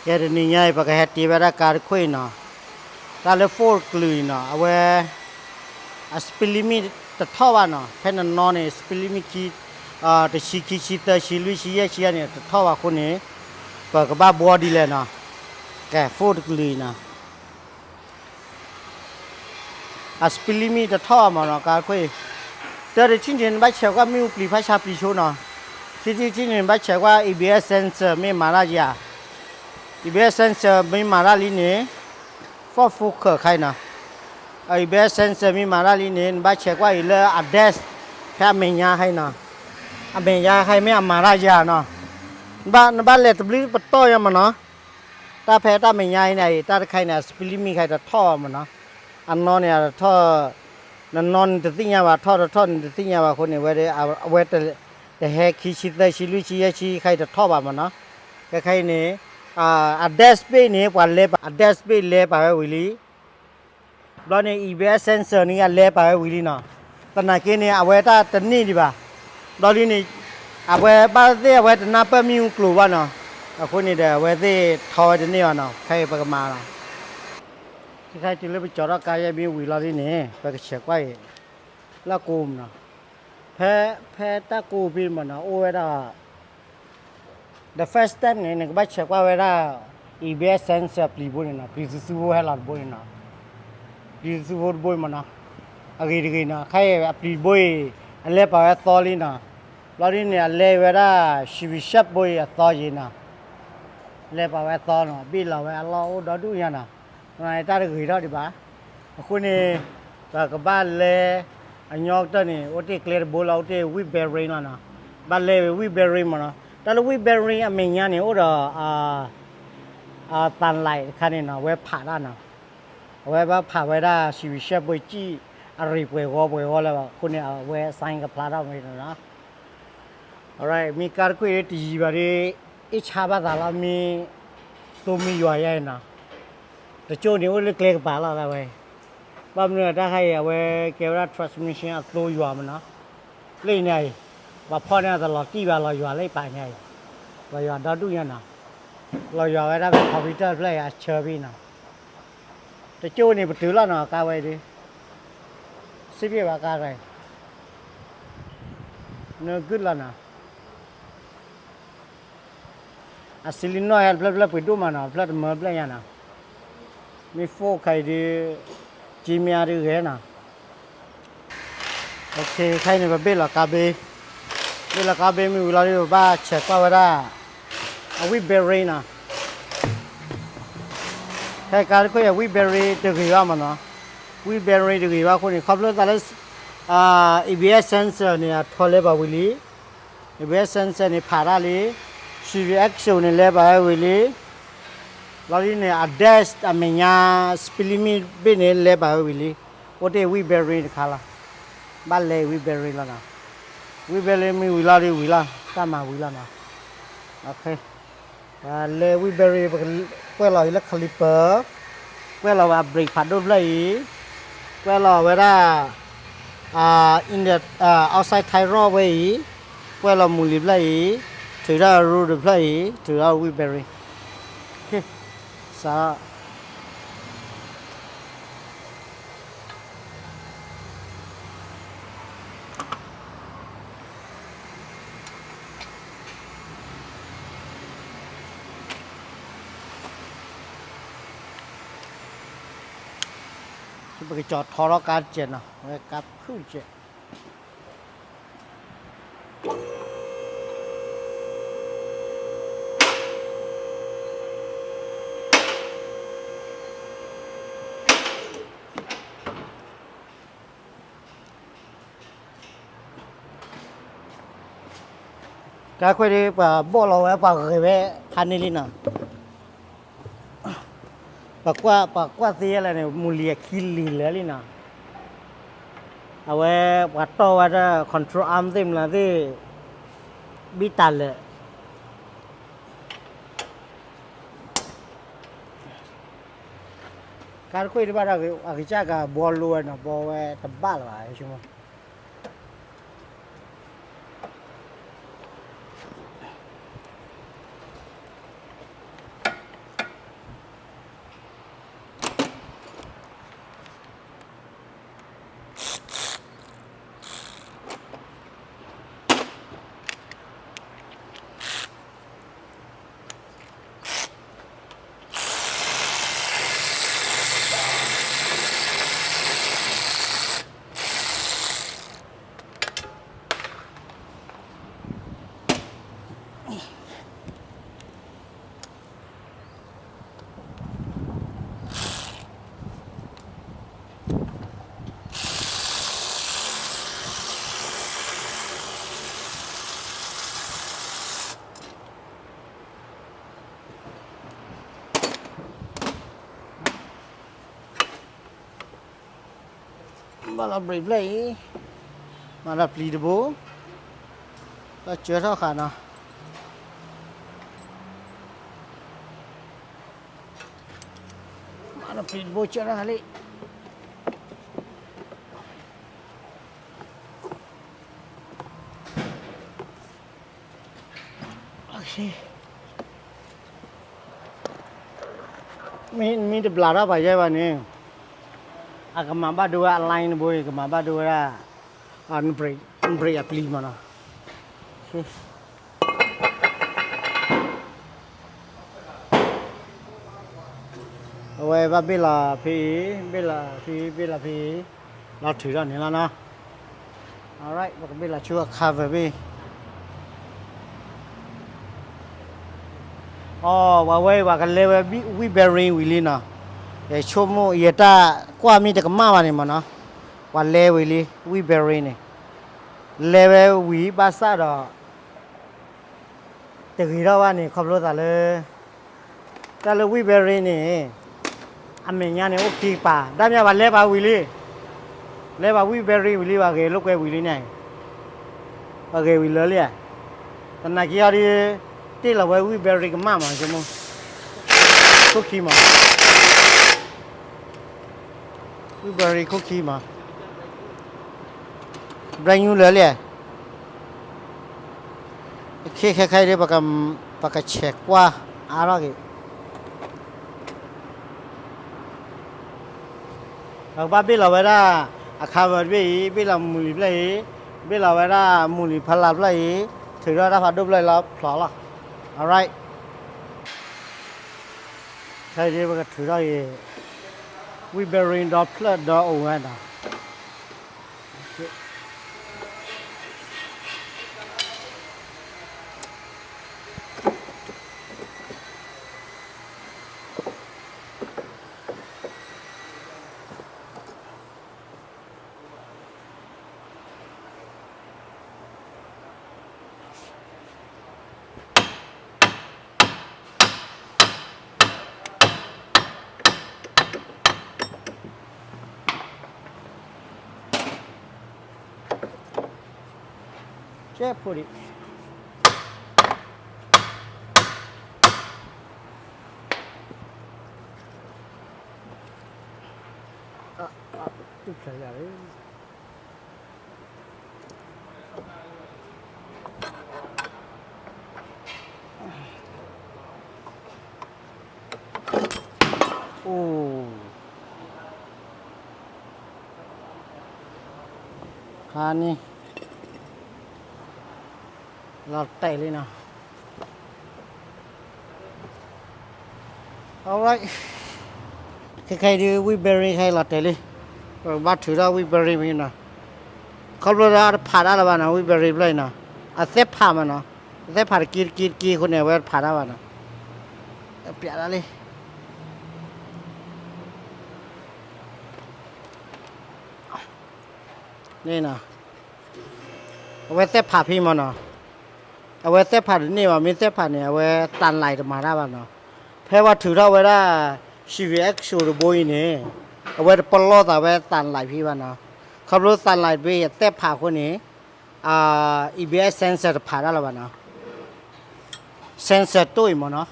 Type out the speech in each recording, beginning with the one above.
ကဲတနံၤညါအံၤ ပကဟဲတ့ဝဲဒၣ်ကါတခွ့အံၤနီၤ, တၢ်လၢ Ford တကလုာ်အံၤနီၤ, အဝဲ အ speed limit တထီၣ်ဘၣ်နီၤ, ဖဲနနီၣ်န့ၣ် speed limit ခံ, တဆံခံဆံသၢဆံလွံၢ်ဆံယဲၢ်ဆံန့ၣ် တထီၣ်ဘၣ်အဃိန့ၣ်, ပကဘၣ်ဘှီဒ်လဲၣ်နီၤ, ကဲ Ford တကလုာ်အံၤနီၤ အ speed limit တထီၣ်ဘၣ်မးနီၤ, ကါတခွ့အံၤ, တၢ်တထံၣ်န့ၣ် နဘၣ်ဆဲးကွၢ်မ့ၣ်အူပျံၤဖးဆါပျံၤဆိနီၤ, ခံထံၣ်တထံၣ်န့ၣ် နဘၣ်ဆဲးကွၢ် A B S sensor မ့ၢ်မၤတၢ်ဧါ, A B S sensor မ့ၢ်မၤတၢ်လံန့ၣ်, Ford Focus ခါအံၤနီၤ, A B S sensor မ့ၢ်မၤတၢ်လံန့ၣ် နဘၣ်ဆဲးကွၢ်အံၤလၢအ dash ဖဲအမဲာ်ညါခါအံၤနီၤ, အမဲာ်ညါခါအံၤမ့ၢ်အမၤတၢ်ဧါနီၤ, နဘၣ်လဲၤတဘျုးပတီၢ်ယါမးနီၤ တၢ်ဖဲတၢ်မဲာ်ညါအံၤန့ၣ် တၢ်တခါအံၤန့ၣ် အ speed limit ခါအံၤတထီၣ်ဘၣ်မးနီၤ, အနီၣ်န့ၣ် အတထီၣ်, နနီၣ်န့ၣ်တသ့ၣ်ညါဘၣ် ထီၣ်တထီၣ်န့ၣ်တသ့ၣ်ညါဘၣ်အဃိန့ၣ် အဝဲ အဝဲတဟဲခံဆံသၢဆံလွံၢ်ဆံယဲၢ်ဆံခါအံၤတထီၣ်ဘၣ်မးနီၤ, ခဲခါအံၤန့ၣ် အ dash ဘ့ၣ်န့ၣ် ပှၤလဲပာ် အ dash ဘ့ၣ်လဲပာ်ဝဲဝံၤလံ ဘျီန့ၣ် A B S sensor န့ၣ် အလဲပာ်ဝဲဝံၤလံနီၤ, သနာ်က့န့ၣ် အဝဲတၢ်တန့ၢ်ဒံးဘၣ်, ဘျီဒ်န့ၣ် အဝဲဘၣ်သ့ၣ်အဝဲတနၢ်ပၢၢ်မ့ၣ်အူကျိၤဘၣ်နီၤ, အဃိန့ၣ်ဒီး အဝဲသ့ၣ်ထီဝဲတန့ၢ်ဘၣ်နီၤ, ခဲအံၤပကမၤလီၤ, ခဲခါတုၤလၢပကၠီၤထီၣ်ကါယဲၢ်မ့ၢ်ဝံၤလီၤဒ်န့ၣ် ပကဆဲးကွၢ်အံၤ လၢကိးမးနီၤ, ဖဲ ဖဲတၢ်ကိးဖဲမးနီၤ အိၣ်ဝဲဒၣ် the first step န့ၣ် နကဘၣ်ဆဲးကွၢ်ဝဲဒၣ် A B S sensor ပျံၤဘိန့ၣ်နီၤ, ပျံၤသူသူဖိဟဲလီၤတဘိန့ၣ်နီၤ, ပျံၤသူသူဖိတဘိမးနီၤ, အဂ့ၤတဂ့ၤနီၤ, ခဲအံၤအပျံၤတဘိအံၤ အလဲပာ်ဝဲသီလံနီၤ, ဘျီဒ်န့ၣ် အလဲဝဲဒၣ် Chevy Sharp ဘိအံၤအသီယံၤနီၤ, လဲပာ်ဝဲသီနီၤ, ဘ့ၣ်လီၤဝဲအလီၢ်အိၣ်ဒီဒူၣ်ညါနီၤ, တၢ်တဂ့ၤထီၣ်ဒံးဘၣ်, အဃိန့ၣ် ပကဘၣ်လဲ အညီကတၢၢ်န့ၣ် အိၣ်တ့ၢ်ကျဲတဘိလီၤ, အိၣ်တ့ၢ် wheel bearing လီၤနီၤ, ဘၣ်လဲ wheel bearing မးနီၤ, တၢ်လၢ wheel bearing အမဲာ်ညါန့ၣ် အိၣ်ဒီး သံလံတခါန့ၣ်နီၤ, အဝဲဖးတၢ်နီၤ, အဝဲဘၣ်ဖးဝဲဒၣ် Chevy Sharp ဘိစံၣ် အရ့ၤပှဲၤဂီၤပှဲၤဂီၤလၢၤဘၣ်အဃိန့ၣ် အဝဲ sign ကဖျါထီၣ်ဝဲနီၤ, alright မ့ၢ်ကါတခွ့တယံၤဘၣ်ဒီး အ့ၣ်ဆါဘၣ်သးလီၤ, မ့ၢ်သိမ့ၢ်ယွၤယါအံၤနီၤ, တကၠိန့ၣ်အိၣ်လၢကျဲကပၤလီၤဒၣ်ဝဲ, ဘၣ်မနုၤတၢ်ခါအံၤ အဝဲကဲဝဲဒၣ် transmission အသိယွၤမးနီၤ, လၢအံၤန့ၣ်အံၤ ပှၤဖီၣ်န့ၢ်အတလီၤတံၢ်ဘၣ် လီၤယွၤလၢအပာ်န့ၣ်အံၤ, လီၤယွၤဒီဒူၣ်ညါနီၤ, လီၤယွၤဝဲဒၣ်ဖဲ computer တဖျၢၣ်အံၤ အဆၢဖဲနီၤ, တကၠိန့ၣ်ပတုၤလီၤနီၤ, ကါဝဲဒၣ် စ့ၢ်ကီးဘၣ်ကါတၢ်အံၤ နဂုၢ်လီၤနီၤ, အ cylinder ဟဲတဖျၢၣ်ဖျၢၣ်ပှ့ၤဒိၣ်မးနီၤ, ဖျၢၣ်တမၢဖျၢၣ်ညါနီၤ, မ့ၢ် Ford ခါအံၤဒီး က့မ့ၢ်အါဒုးဂဲၤနီၤ, ခဲအံၤန့ၣ် ပဘ့ၣ်လီၤကါဘ့, ဘ့ၣ်လီၤကါဘ့မ့ၢ်ဝံၤလီၤဒီး ပဘၣ်ဆဲးကွၢ်ဝဲဒၣ် အ wheel bearing နီၤ, ခဲကါတခွ့အံၤ wheel bearing တဂ့ၤဘၣ်မးနီၤ, wheel bearing တဂ့ၤဘၣ်အဃိန့ၣ် ခီဖျိသးလၢ ABS sensor န့ၣ် အထီလဲပာ်ဝံၤလံ, ABS sensor န့ၣ် ဖးတၢ်လံ, Sirius X န့ၣ် လဲပာ်ဝဲဝံၤလံ, လီၤဒ်န့ၣ် အ dash အမဲာ်ညါ speed limit ဘ့ၣ်န့ၣ် လဲပာ်ဝဲဝံၤလံ, အိၣ်တ့ၢ် wheel bearing တခါလီၤ, ဘၣ်လဲ wheel bearing လီၤနီၤ, wheel bearing မ့ၢ်ဝံၤလီၤဒီးဝံၤလီၤ, တၢ်မၤဝံၤလီၤနီၤ, ပလဲ wheel bearing ပကွဲးလီၤအံၤလၢ caliper, ကွဲးလီၤဝဲအ brake ဖးဒိၣ်တဖျၢၣ်အံၤ, ကွဲးလီၤဝဲဒၣ် in the outside tie rod ဝဲအံၤ, ကွဲးလီၤမူလံၤတဖျၢၣ်အံၤ, ထုးထီၣ် root တဖျၢၣ်အံၤ, ထုးထီၣ် wheel bearing, စး ပကကၠီၤထီထီၣ်ကါတစဲးနီၤ, ဝဲကါဖုၣ်တစဲး ကါခွဲးဒီး ပှၤဘီၣ်လီၤဝဲ ပှၤဂဲၤဝဲဖးန့ၢ်လံနီၤ, ပှၤကွၢ်သ့လၢန့ၣ် မူလံၤအခံလံၤလၢာ်လံနီၤ, အဝဲပှၤတီၢ်ဝဲဒၣ် control arm သ့ၣ်မနုၤသ့ၣ် ဘံၣ်တၢ်လၢာ် ကါတခွ့တဘၣ်ဒီး အကစၢ်ကဘှီလိဝဲနီၤ, ဘှီဝဲတဘၣ်လၢၤဘၣ်, ဆိကမိၣ်, ဘၣ်လီၤ brake ဖျၢၣ်အံၤ, မၤဒီးပျံၤတဘိ, ဒီးစၢထီၣ်ဃာ်နီၤ, မၤဒီးပျံၤတဘိ စၢထီၣ်ဃာ်လံ. မ့ၢ်တဘျးထီၣ်ပှၤယဲဘၣ်န့ၣ်, အကမၤဘၣ်ဒိဝဲ အ line တဘိအံၤ ကမၤဘၣ်ဒိဝဲဒၣ် brake အပျံၤမးနီၤ. အဝဲဘၣ်ဘ့ၣ်လီၤဖဲအံၤ, ဘ့ၣ်လီၤဖဲအံၤ, ဘ့ၣ်လီၤဖဲအံၤ, လီၤထုးထီၣ်န့ၣ်လီၤနီၤ. Alright, ပကဘ့ၣ်လီၤဆူအ cover ဖဲအံၤ. အိ ပှၤဝဲအံၤ ပှၤကလဲဝဲ wheel bearing ဝံၤလံနီၤ. ယဆိကမိၣ် ယတၢ်ကွၢ်မ့ၢ်တကမၣ်ဘၣ်န့ၣ်မးနီၤ, ပှၤလဲဝံၤလံ wheel bearing န့ၣ်, လဲဝဲဝံၤဘၣ်ဆၣ်ဒီး တဂ့ၤထီၣ်ဘၣ်န့ၣ် ခီဖျိသးလၢ တၢ်လၢ wheel bearing န့ၣ် အမဲာ်ညါန့ၣ် အိၣ်ခံကပၤ, ဒၣ်မ့ၢ်ပှၤလဲပာ်ဝံၤလံ, လဲပာ် wheel bearing ဝံၤလံ, ပှၤဂဲၤလိာ်ကွဲဝံၤလံန့ၣ်, ပှၤဂဲၤဝံၤလၢာ်လံဧါ. သနာ်က့အီၤဒီး တ့ၢ်လီၤဝဲ wheel bearing ကမၣ်မး, ဆိကမိၣ် ခိၣ်ခံမး, wheel bearing ခိၣ်ခံမး, brand new လၢာ်လံဧါ. ခဲခဲခဲအံၤဒီး ပကဆဲးကွၢ်အါထီၣ်က့ၤ, ပကဘၣ်ဘ့ၣ်လီၤဝဲဒၣ် အ cover တဘ့ၣ်အံၤ, ဘ့ၣ်လီၤမုၢ်လံၤဖျၢၣ်အံၤ, ဘ့ၣ်လီၤဝဲဒၣ်မုၢ်လံၤဖီလာ်ဖျၢၣ်အံၤ, ထုးထီၣ်တၢ်ဖးဒိၣ်ဖျၢၣ်အံၤလီၤ ဖျိးလီၤ. Alright, ခဲအံၤဒီး ပကထုးထီၣ်က့ၤ wheel bearing ဒီဖျၢၣ်ဒီအိၣ်ဝဲဒီး ကဲဖိဒံး, တူၢ်ဖျဲးယၤလံ. အိၣ်, ခါန့ၣ် လီၤတဲာ်လံနီၤ. Alright, ခဲခဲအံၤဒုး wheel bearing ခဲအံၤလီၤတဲာ်လံ, ပဘၣ်ထုးထီၣ် wheel bearing ဖဲအံၤနီၤ. ခီဖျိလၢအတဖးတၢ်လၢၤဘၣ်နီၤ wheel bearing ဖျၢၣ်အံၤနီၤ, အသဲဖးမးနီၤ, အသဲဖးတက့တက့တက့အဃိန့ၣ် အဝဲတဖးတၢ်ဘၣ်နီၤ. ပျးဒၣ်လံ န့ၣ်နီၤ, အဝဲသဲဖးဖဲမးနီၤ, အဝဲသဲဖးတန့ၢ်ဘၣ်, မ့ၢ်သဲဖးန့ၣ် အဝဲသးလဲတမၤတၢ်ဘၣ်နီၤ. ဖဲပှၤထုးထီၣ်ဝဲဒၣ် Chevy X တဘိအံၤန့ၣ် အဝဲတပလီၢ်သးဝဲသးလဲဖဲဘၣ်နီၤ. ခီဖျိသးလဲဖဲအသဲဖးအဃိန့ၣ် EBS sensor တဖးတၢ်လၢၤဘၣ်နီၤ. sensor တိၢ်အံၤမးနီၤ,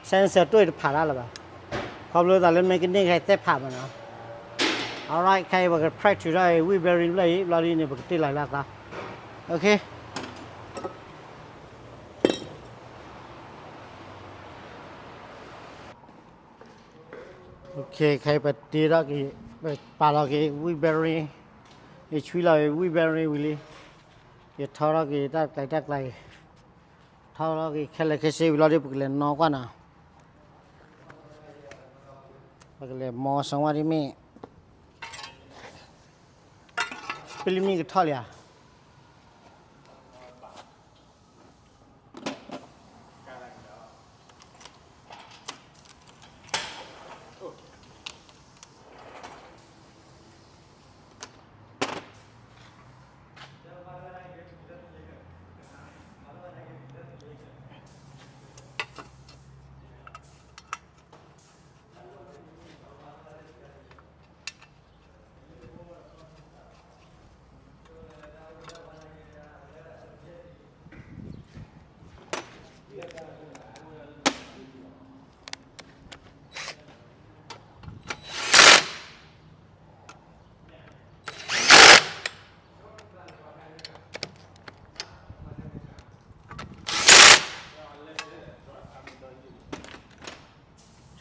sensor တိၢ်အံၤတဖးတၢ်လၢၤဘၣ်. ခီဖျိသးလၢ mechanic ခဲအံၤသဲဖးမးနီၤ. Alright, ခဲအံၤပက press ထုးထီၣ်အံၤ wheel bearing ဖျၢၣ်အံၤ ဘျီဒ်န့ၣ် ပကတ့ၢ်လီၤလၢအသး. Okay, okay, ခဲအံၤပတ့ထီၣ်က့ၤ, ပပာ်လီၤက့ၤ wheel bearing, ယဆွံလီၤက့ၤ wheel bearing ဝံၤလံ, ယထီထီၣ်က့ၤတၢ်တကျဲၤတၢ်ကျဲၤအံၤ, ထီထီၣ်က့ၤခဲလၢာ်ခဲဆ့ဝံၤလီၤဒီး ပကလဲၤနီၣ်ကွၢ်နီၤ. ပကလဲၤမီၤစၢၤဝဲဒ်မ့ၢ် ပလံမ့ၢ်ကထီၣ်လံဧါ.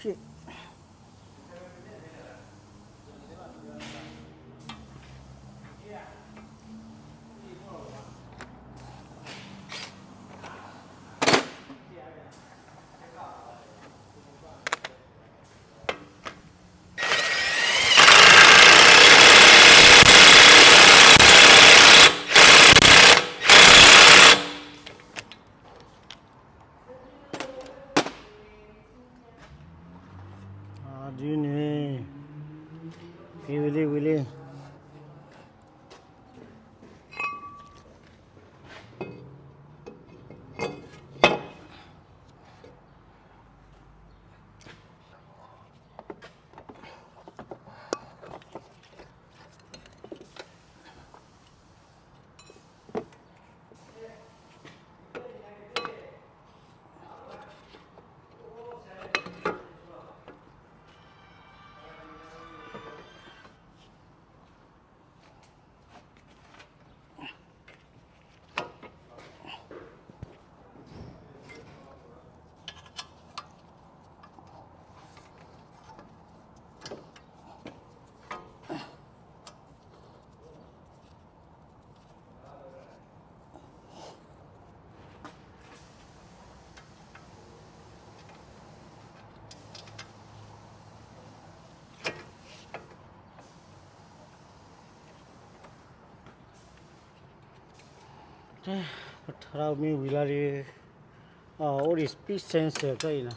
ခ့ ဒ်န့ၣ် ဝံၤလံ ဝံၤလံ. ပထါမ့ၢ်ဝံၤလီၤဒီး အိၣ်ဒံး speed sensor ဖျၢၣ်အံၤနီၤ.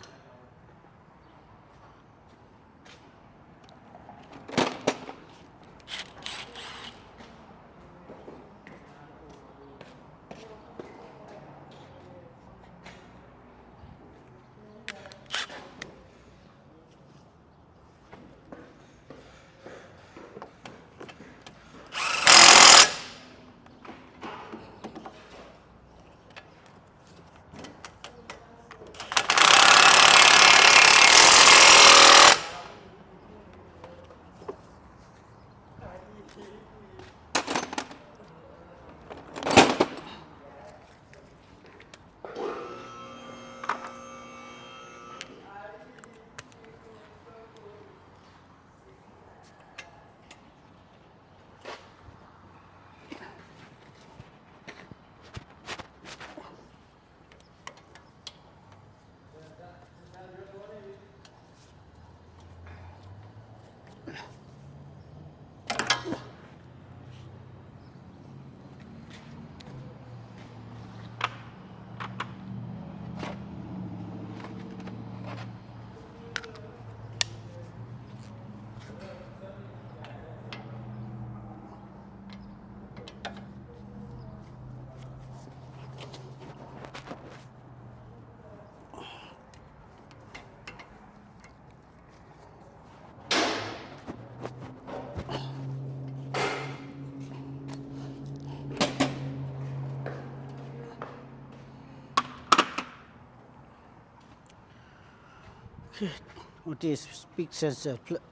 အိၣ်တ့ၢ် speed sensor ဖျၢၣ်,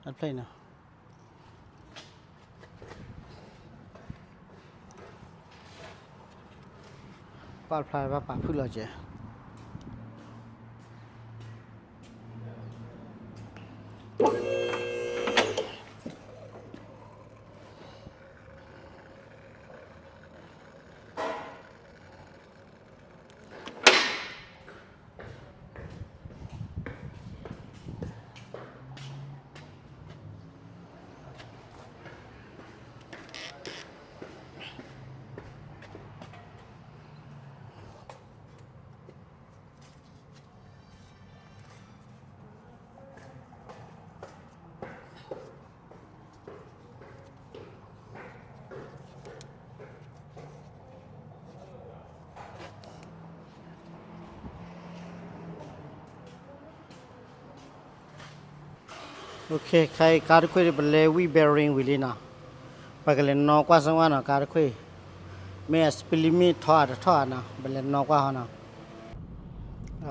အဖျၢၣ်အံၤနီၤ, ပာ်ဖျါဘၣ်ပာ်ဖုၣ်လီၤကဲး. Okay, ခဲအံၤကါတခွ့ၣ်ဒီး ပလဲၤဝံၣ် bearing ဝံၤလံနီၤ, ပကလဲၤနီၣ်ကွၢ်စၢၤဝဲနီၤ ကါတခွ့ၣ်, မ့ၢ်အ speed limit ထီၣ်အတထီၣ်ဧါနီၤ, ပလဲၤနီၣ်ကွၢ်ဟီနီၤ.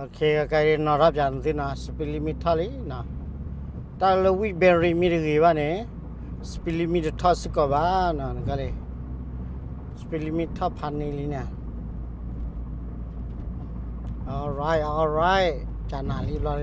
Okay, ခဲအံၤနီၣ်ထီၣ်ပၠးနသုနီၤ, speed limit ထီၣ်လံနီၤ, တၢ်လၢဝံၣ် bearing မ့ၢ်တဂ့ၤဘၣ်န့ၣ် speed limit တထီၣ်စ့ၢ်ကီးဘၣ်နီၤ, နကလဲၤ speed limit ထီၣ်ဖးန့ၢ်လံန့ၣ်. Alright, alright, ကနၣ်လံဘျီလံ,